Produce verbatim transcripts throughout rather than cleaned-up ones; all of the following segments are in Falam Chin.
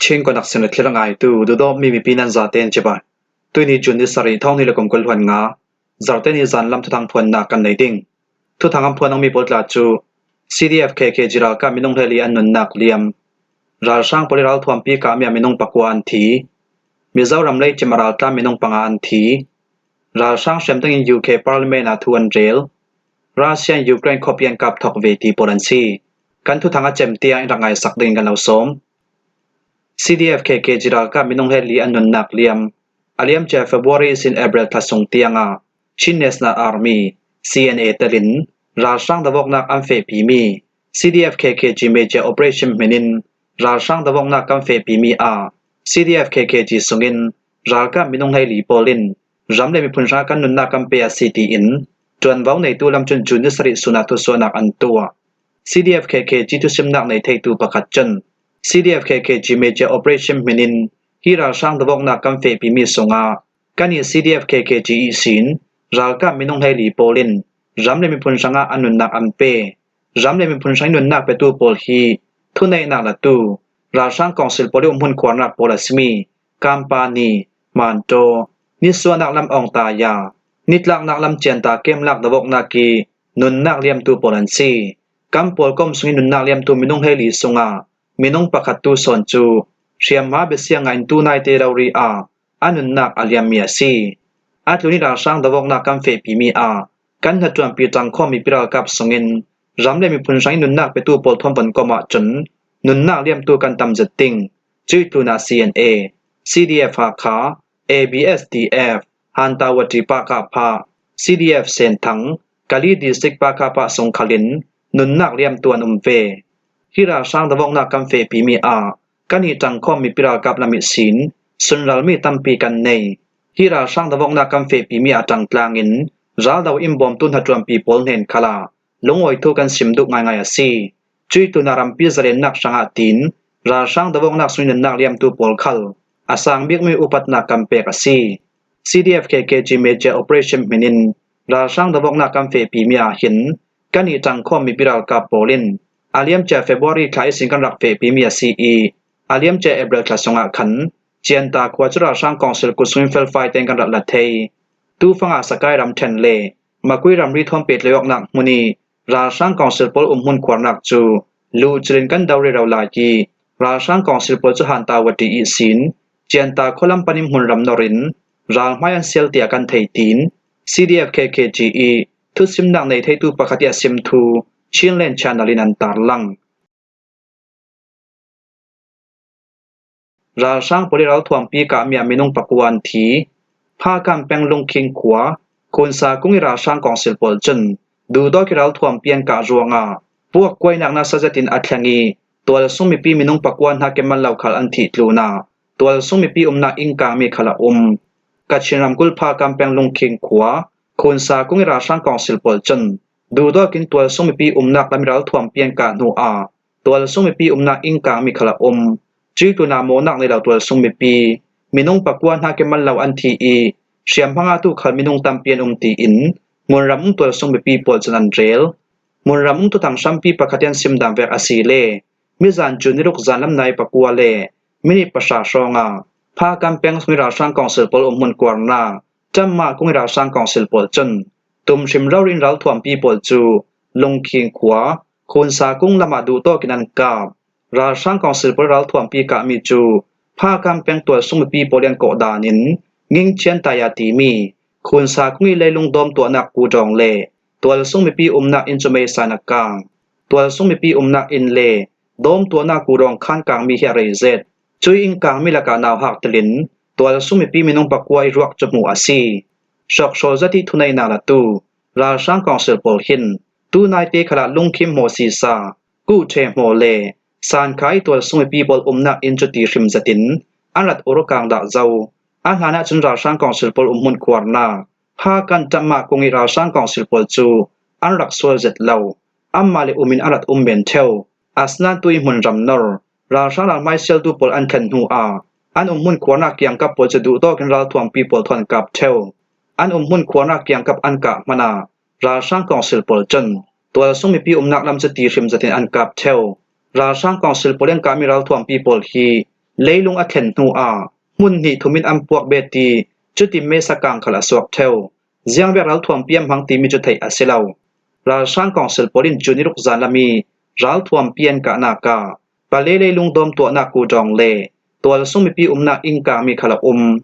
Chin kuanak sin le thlir a ngaitu, duhdawtmi mipi nan zaten cibai. Tuini June ni sarih, thawng hnih le kum kul hluan nga, Zarte ni zan lam thuthang phuannak kan nei ding. Thuthang an phuan awkmi pawl tla cu, C D F K K G ralkap minung hleli an nunnak liam. Ralhrang pawl i ralthuampi kahmi ah minung pakua an thi. Mizoram leicim a raltlam minung panga an thi. Ralhrang hrem dingin U K Parliament ah thu an rel. Russia in Ukraine khuapi an kap thawk ve ti pawl an si. Kan thuthang a cem tiang in rak ngaisak dingin kan lo sawm. C D F K K G ralkap minung hleli an nunnak liam. A liamcia February sin April thla sung tiangah Chin National Army, C N A telin ralhrang davawknak an fehpimi C D F K K G Major Operation hminin ralhrang davawknak kan fehpimi ah C D F K K G sungin ralkap minung hleli pawl in ram le miphun hrangah kan nunnak kan pe a si tiin ṭuanvo neitu lam cun June ni sarih sunah thusuahnak an tuah. C D F K K G thusimnak nei theitu pakhat cun C D F K K G Major Operation hminin hi ralhrang davawknak kan fehpimi sungah kan i C D F K K G ihsin ralkap minung hleli pawl in ram le miphun hrangah an nunnak an pe. Ram le miphun hrang nunnak petu pawl hi thuneihnak latu ralhrang kawngsil pawl i umhmun khuarnak pawl a simi Kampani, Manto, nisuahnak lam Awngtaya, nitlaknak lam Cianta kemlak davawknak i nunnak liamtu pawl an si. Kan pawlkom sungin nunnak liamtu minung hleli sungah minung pakhat tu sawn cu hriamhma bia siangah in tu naite rori ah a nunnak a liammi a si. A tlun i ralhrang davawknak kan fehpimi ah kan hnaṭuanpi ṭangkhawm mipi ralkap sungin ram le miphun hrang i nunnak petu pawl thawn von kom ahcun nunnak liamtu kan tam zet ding. Cuih tlunah C N A, C D F Hakha, A B S D F, Hantawati Pakapha, C D F Senthang, Kali District Pakapha sung khalin nunnak liamtu an um ve. Hi ralhrang davawknak kan fehpimi ah kan i ṭangkhawm mipi ralkap lam ihsin sunralmi tampi kan nei. Hi ralhrang davawknak kan fehpimi ah ṭangtlangin raldo in bawmtu hnaṭuanpi pawl hnen khalah lungawi thu kan sim duh ngaingai a si. Cuih tlunah rampi zalennak hrangah tiin ralhrang davawknak sungin nunnak liamtu pawl khal a sang bikmi upatnak kan pek a si. C D F K K G Major Operation hminin ralhrang davawknak kan fehpimi ah hin kan i ṭangkhawm mipi ralkap pawl in a liamcia February thla ihsin kan rak fehpimi a si i a liamcia April thla sungah khan Cianta khua cu ralhrang kawngsil kut sungin felfai tein kan rak la thei. Tufanga Sakai ramṭhen le Makui ramri thawn pehtlaih awknak hmun i ralhrang kawngsil pawl umhmun khuarnak cu luhcilin kan do rero lai i ralhrang kawngsil pawl cu Hantawati ihsin Cianta khualam panin hmunram norin ralhmai an sial tiah kan thei tiin C D F K K G i thusimnak nei theitu pakhat i a sim thu Chinland Channel in an tarlang. Ralhrang pawl i ralthuampi kahmi ah minung pakua an thi. Phakan peng Lungkhing khua Khunsa kung i ralhrang kawngsil pawl cun duhdawk i ralthuampi an kah ruangah puak kuainak nasa zetin a thleng i tualsung mipi minung pakua hna kemal lo khal an thih tlunah tualsung mipi umnak innkangmi khal a um. Kachin ramkulh Phakan peng Lungkhing khua Khunsa kung i ralhrang kawngsil pawl cun duhdawk in tualsung mipi umnak lam i ralthuampi an kah hnu ah tualsung mipi umnak innkangmi khal a um. Cuih tlunah mawhnak nei lo tualsung mipi minung pakua hna kemal lo an thi i hriamhma ngahtu khal minung tampi an um tiin hmunram um tualsung mipi pawl cun an rel. Hmunram um thuthang hrampi pakhat i an sim dan vek a si le mizan June ni ruk zanlam nai pakua le minit pahra hrawngah Phakan peng sung i ralhrang kawngsil pawl umhmun kuarnak Ṭamma kung i ralhrang kawngsil pawl cun tum hrim rori in ralthuampi pawl cu Lungkhing khua Khunsa kung lamah duhtawk in an kap. Ralhrang kawngsil pawl ralthuampi kahmi cu Phakan peng tualsung mipi pawl i an kawh dan in Ngingchian Taya timi Khunsa kung i leilung dawm tuahnak kudawng le tualsung mipi umnak inn cu meisa in a kang. Tualsung mipi umnak inn le dawm tuahnak kudawng khan kangmi hi a rei zet. Cuih innkangmi lakah nauhak telin tualsung mipi minung pakua i ruak cu hmuh a si. Hrawkhrol zet i thuneihnak latu ralhrang kawngsil pawl hin tu naite khalah Lungkhim hmaw sisa, Kuhṭhe hmaw le Sankha i tualsung mipi pawl umnak inn cu ti hrim zetin an rat ur kang dah zo. A hlan ahcun ralhrang kawngsil pawl umhmun khuarnak Phakan Ṭamma kung i ralhrang kawngsil pawl cu an rak sual zet lo. Anmah le um in a rat um men ṭheu. Asinain tu i hmunram nor ralhrang ralhmai sialtu pawl an thlen hnu ah an umhmun khuarnak kiangkap pawl cu duhtawk in ralthuampi pawl thawn kap ṭheu. An umhmun khuarnak kiangkap an kah hmanh ah ralhrang kawngsil pawl cun tualsung mipi umnak lam cu ti hrim zetin an kap ṭheu. Ralhrang kawngsil pawl in an kahmi ralthuampi pawl hi Leilung a thlen hnu ah hmun hnih thumin an puak bet i, cuti mesa kang khal a suak theu. Ziangvek ralthuam pian hmang timi cu theih a si lo. Ralhrang kawngsil pawl in June ni ruk zanlam i ralthuam pian kahnak ah Pale leilung dawm tuahnak kudawng le tualsung mipi umnak inn kangmi khal a um.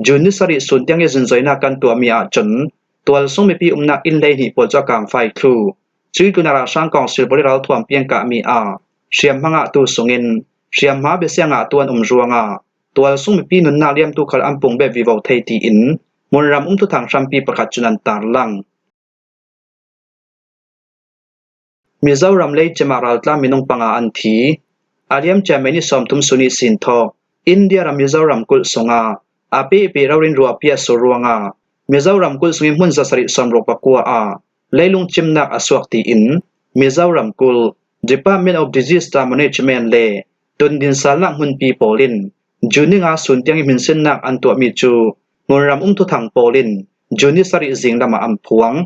June ni sarih sun tiang i zunzoinak kan tuahmi ahcun tualsung mipi umnak inn hleihnih pawl cu a kangfai thlu. Cuih tlunah ralhrang kawngsil pawl i ralthuam pian kahmi ah hriamhma ngahtu sungin hriamhma besia ngahtu an um ruangah tualsung mipi nunnak liamtu khal an pung bet vivo thei tiin hmunram um thuthang hrampi pakhat cun an tarlang. Mizoram leicim ah raltlan minung panga an thi. A liamcia May ni sawmthum sun ihsin thawk India ram Mizoram kulh sungah a pehpeh rori in ruahpi a sur ruangah Mizoram kulh sungin hmun zasarih sawmruk pakua ah leilung cimnak a suak tiin Mizoram kulh Department of Disaster Management le tundinsalnak hmunpi pawl in June ni nga sun tiang i hminsinnak an tuahmi cu hmunram um thuthang pawl in June ni sarih zinglam ah an phuang.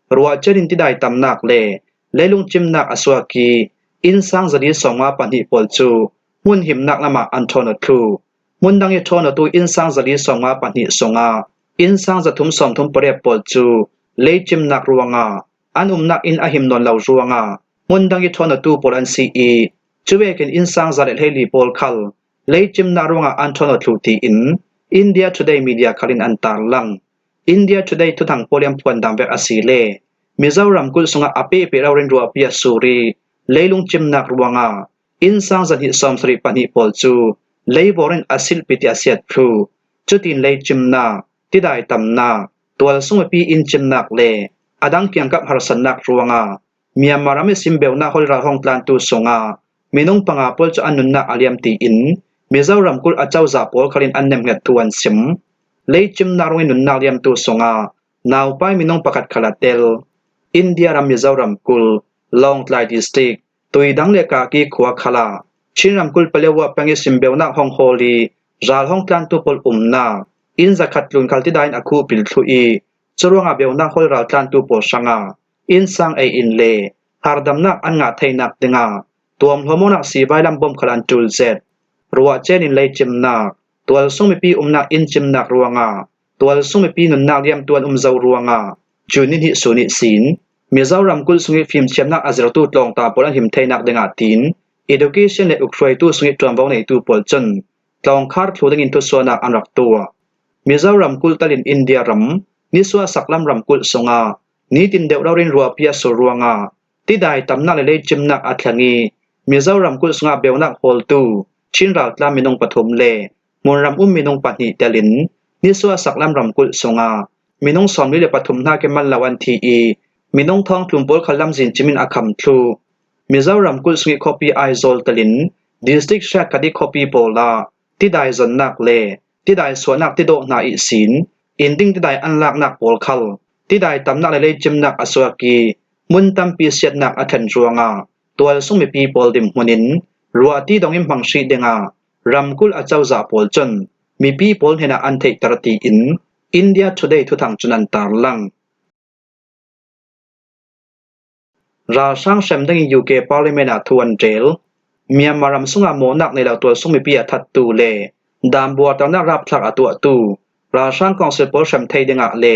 Ruahcian in tidai tamnak le leilung cimnak a suak i innsang zali sawmnga pahnih pawl cu hmun himnak lamah an ṭhawn aw thlu. Hmun dang i ṭhawn awtu innsang zali sawmnga pahnih sungah innsang zathum sawmthum pariat pawl cu leicimnak ruangah an umnak inn a him nawn lo ruangah hmun dang i ṭhawn awtu pawl an si i, cuvekin innsang za le hleili pawl khal leicimnak ruangah an ṭhawn aw thlu tiin India Today media khal in an tarlang. India Today thuthang pawl i an phuan dam vek a si le Mizoram kulh sungah a pehpeh rori in ruahpi a sur i leilung cimnak ruangah innsang zahnih sawmsarih pahnih pawl cu leivor in a silhpi ti a siat thlu. Cutin leicimnak, tidai tamnak, tualsung mipi inn cimnak le a dang kiangkap harsatnak ruangah Myanmar ram i simbeunak hawl ralhong tlantu sungah minung panga pawl cu an nunnak a liam tiin Mizoram kulh acozah pawl khal in an nemhnget thu an sim. Leicimnak rungin nunnak liamtu sungah naupai minung pakhat khal a tel. India ram Mizoram kulh Lawngtlai district Tuidang le Kaki khua khal ah Chin ramkulh Paletwa peng i simbeunak hong hawl i ralhong tlantu pawl umnak inn zakhat tlun khal tidai in a khuhpil thluh i, curuangah beunak hawl raltlantu pawl hrangah innsang ei in le hardamnak an ngah theinak dingah tuamhlawm awknak sivailam bom khal an ṭul zet. Ruahcian in leicimnak, tualsung mipi umnak inn cimnak ruangah tualsung mipi nunnak liamtu an um zo ruangah June ni hnih sun ihsin Mizoram kulh sungih fimthiamnak a zirtu tlawngta pawl an him theinak dingah tiin education le ukhruaitu sungih ṭuanvo neitu pawl cun tlawngkhar thlu dingin thusuahnak an rak tuah. Mizoram kulh telin India ram nisuah saklam ramkulh sungah nitin deuh rori in ruahpi a sur ruangah tidai tamnak le leicimnak a thleng i Mizoram kulh sungah beunak hawltu Chin raltlan minung pathum le hmunram um minung pahnih telin nisuah saklam ramkulh sungah minung sawmli le pathum hnakin man lo an thi i minung thawngtlun pawl khal lamzin cim in a kham thlu. Mizoram kulh sungih khuapi Aizawl telin district hriatkhat i khuapi pawl ah tidai zonnak le tidai suahnak tidawh hna ihsin inn ding tidai an laknak pawl khal tidai tamnak le leicimnak a suak i hmun tampi siatnak a thlen ruangah tualsung mipi pawl dinhmun in ruahti dongin hmang hrih dingah ramkulh acozah pawl cun mipi pawl hnenah an theihter tiin India Today thuthang cun an tarlang. Ralhrang hrem dingin U K Parliament ah thu an rel. Myanmar ram sungah mawhnak nei lo tualsung mipi a thattu le dam buarternak rapthlak a tuahtu ralhrang kawngsil pawl hrem thei dingah le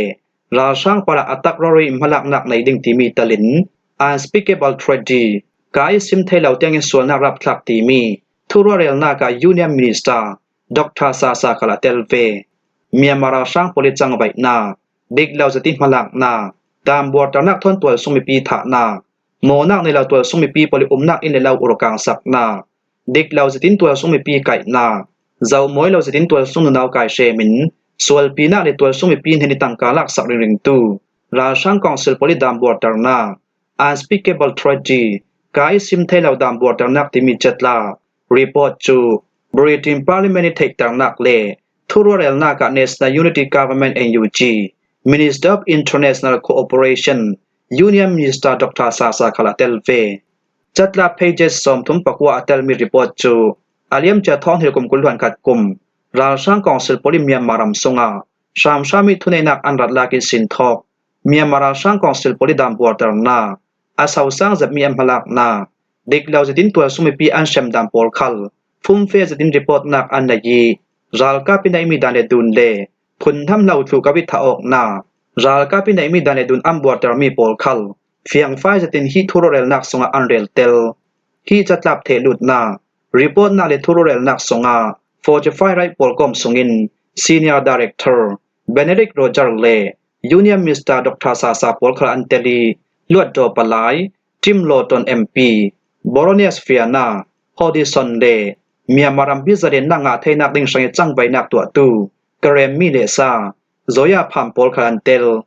ralhrang parah a tak rori in hmalaknak nei ding timi telin Unspeakable Tragedy, ka i sim thei lo tiangin sualnak rapthlak timi thuruahrialnak ah Union Minister Doctor Sasa khal a tel ve. Myanmar ralhrang pawl i cangvaihnak, dik lo zetin hmalaknak, dam buarternak thawn tualsung mipi thahnak, mawhnak nei lo tualsung mipi pawl i umnak inn le lo urkangsaknak, dik lo zetin tualsung mipi kaihnak, zoh mawi lo zetin tualsung nunau kai hremin sualpinak le tualsung mipi hnen i tangka laksak ringringtu ralhrang kawngsil pawl i dam buarternak, Unspeakable Tragedy, ka i sim thei lo dam buarternak timi catlak report cu Britain Parliament i theihternak le thuruahrialnak ah National Unity Government, N U G, Minister of International Cooperation, Union Minister Doctor Sasa khal a tel ve. Catlak pages sawmthum pakua a telmi report cu a liamcia thawng hnih le kum kul hluan khat kum ralhrang kawngsil pawl in Myanmar ram sungah hramhram i thuneihnak an ratlak ihsin thawk Myanmar ralhrang kawngsil pawl i dam buarternak, a sosang zetmi an hmalaknak, dik lo zetin tualsung mipi an hrem dan pawl khal fumfe zetin report-nak an nei ih, ralkap ih neih mi dan le dun le phunhnam hlo thluh kawit thah awkna, ralkap ih neih mi dan le dun an buatter mi pawl khal fiangfai zetin hih thurawhrelnak sungah an reltel. Hih catlap thehlutna, report-nak le thurawhrelnak sungah Fortify Right pawl kawm sungin Senior Director Benedict Roger le Union Minister Doctor Sasa pawl khal an tel ih, Luatdaw palai Tim Loughton M P, Boronez Fiana, Hodgson le Myanmar rampi zalennak ngah theinak ding hrangih cangvainak tuahtu Karen Mi le sa Zoya Pham pawl khal an tel.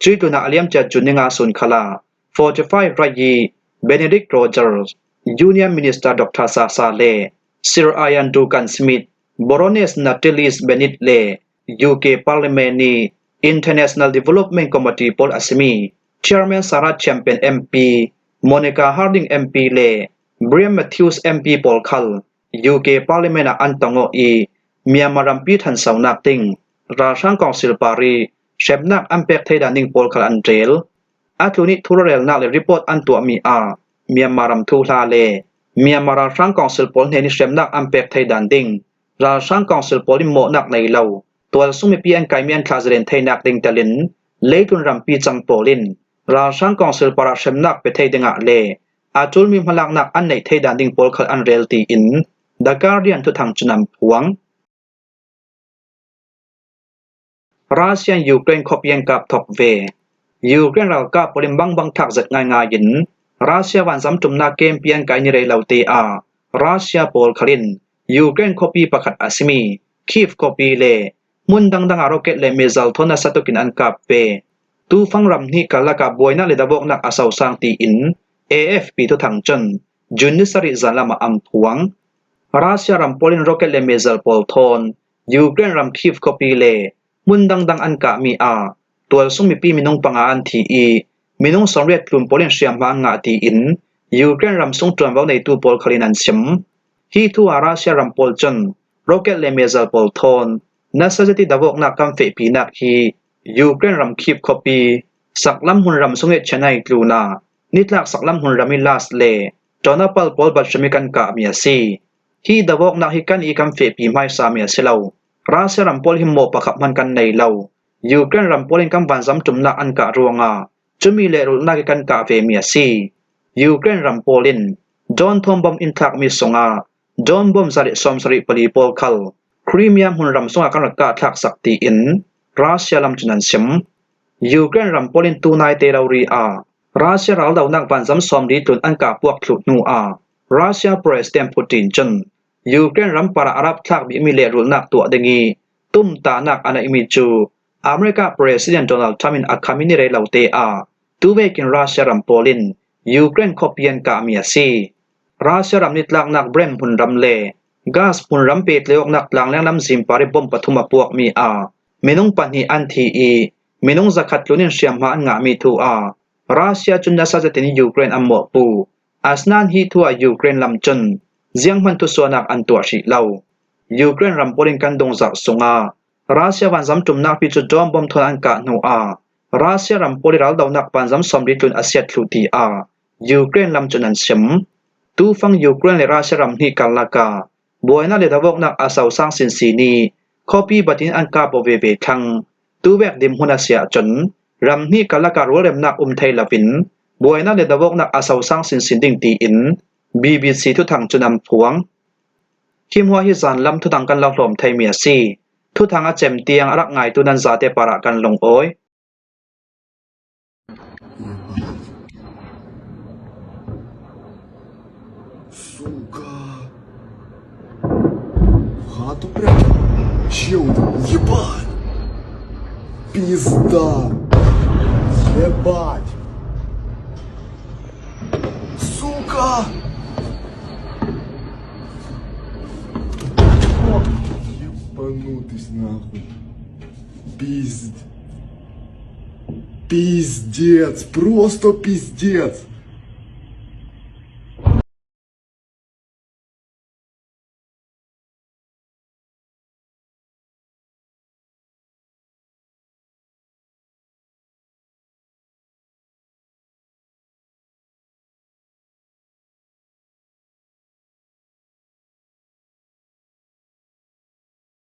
Cuih tlunah a liamcia June ni nga sun khalah Fortify Right ih Benedict Rogers, Union Minister Doctor Sasa le Sir Ian Duncan Smith, Boronez Natalis Bennett le U K Parliament ih International Development Committee pawl a si mi Chairman Sarah Champion M P, Monica Harding M P le Brian Matthews M P pawl khal U K Parliament ah an tong aw ih, Myanmar rampi ṭhansonak ding ralhrang council party hremnak an pek thei dan ding pawl khal an rel. A tlun ih thurawhrelnak le report an tuahmi ah Myanmar ram thuhla le Myanmar ralhrang council pawl hnen ih hremnak an pek thei dan ding ralhrang council pawl in mawhnak nei lo, tualsung mipi an kaimi an thlah zalen theinak ding telin leitlun rampi cang pawl in ralhrang council parah hremnak pe thei dingah le a ṭulmi hmalaknak an neih thei dan ding pawl khal an rel, tiin The Guardian thuthang cun an phuang. Russia in Ukraine khuapi an kap thok ve. Ukraine ralkap pawl in bangbang thlak zet ngaingai in Russia vanzam ṭumnak kempi an kai ni rei lote ah Russia pawl khal in Ukraine khuapi pakhat a si mi Kyiv khuapi le hmun dangdang ah rocket le missile thawn nasa tukin an kap ve. Tufang ram hnih karlak ah buainak le davawknak a sosang, tiin A F P thuthang cun June ni sarih zanlam ah an phuang. Russia ram pawl in rocket le missile pawl thawn Ukraine ram Kyiv khuapi le hmun dangdang an kahmi ah tualsung mipi minung panga an thi ih minung sawmriat tlun pawl in hriamhma an ngah, tiin Ukraine ram sung ṭuanvo neitu pawl khal in an sim. Hih thu ah Russia ram pawl cun rocket le missile pawl thawn nasa zet ih davawknak kan fehpinak hi Ukraine ram Kyiv khuapi saklam hmunram sung ih Chernihov tlunah nitlak saklam hmunram ih Luhansk le Donetsk pawl bat hrim ih kan kahmi a si. Hih davawknak hi kan ih kan fehpi hmaisami a si lo. Russia ram pawl hi mawh pakhat hman kan nei lo. Ukraine ram pawl in kan vanzam ṭumnak an kah ruangah cumi lehrulhnak ih kan kah vemi a si. Ukraine ram pawl in drone thawn bom in thlakmi sungah drone bom za le sawmsarih pali pawl khal Crimea hmunram sungah kan rak kah thlaksak, tiin Russia lam cun an sim. Ukraine ram pawl in tunaite rori ah Russia raldonak vanzam sawmli tlun an kah puak thluh hnu ah Russia President Putin cun Ukraine ram parah a rap thlak bikmi lehrulhnak tuah ding ih tumtahnak a neihmi cu America President Donald Trump in a khami ni rei lote ah tuvekin Russia ram pawl in Ukraine khuapi an kahmi a si. Russia ram nitlaknak Bryansk hmunram le Kursk hmunram pehtlaih awknak tlangleng lamzin par ih bom pathum a puakmi ah minung pahnih an thi ih minung zakhat tlun in hriamhma an ngahmi thu ah Russia cun nasa zetin Ukraine an mawhpuh. Asinain hih thu ah Ukraine lam cun zianghman thusuahnak an tuah hrih lo. Ukraine ram pawl in kan dungzarh sungah Russia vanzam ṭumnak pi cu drone bom thawn an kah hnu ah Russia ram pawl ih raldonak vanzam sawmli tlun a siat thluh, tiah Ukraine lam cun an sim. Tufang Ukraine le Russia ram hnih karlak ah buainak le davawknak a sosang sinsin ih khuapi batin an kap aw veve thlang. Tuvek dinhmun a si ahcun ram hnih karlak ah rualremnak um thei loin buainak le davawknak a sosang sinsin ding, tiin B B C thuthang cun an phuang. Hi hmuah hi zanlam thuthang kan lo hlawm theimi a si. Thuthang a cem tiang a rak ngaitu nan zate parah kan lungawi. Сука. В хату прям. Чё? Ебать. Пизда. Ебать. Сука. Ебанутый нахуй. Пизд-, пиздец, просто пиздец.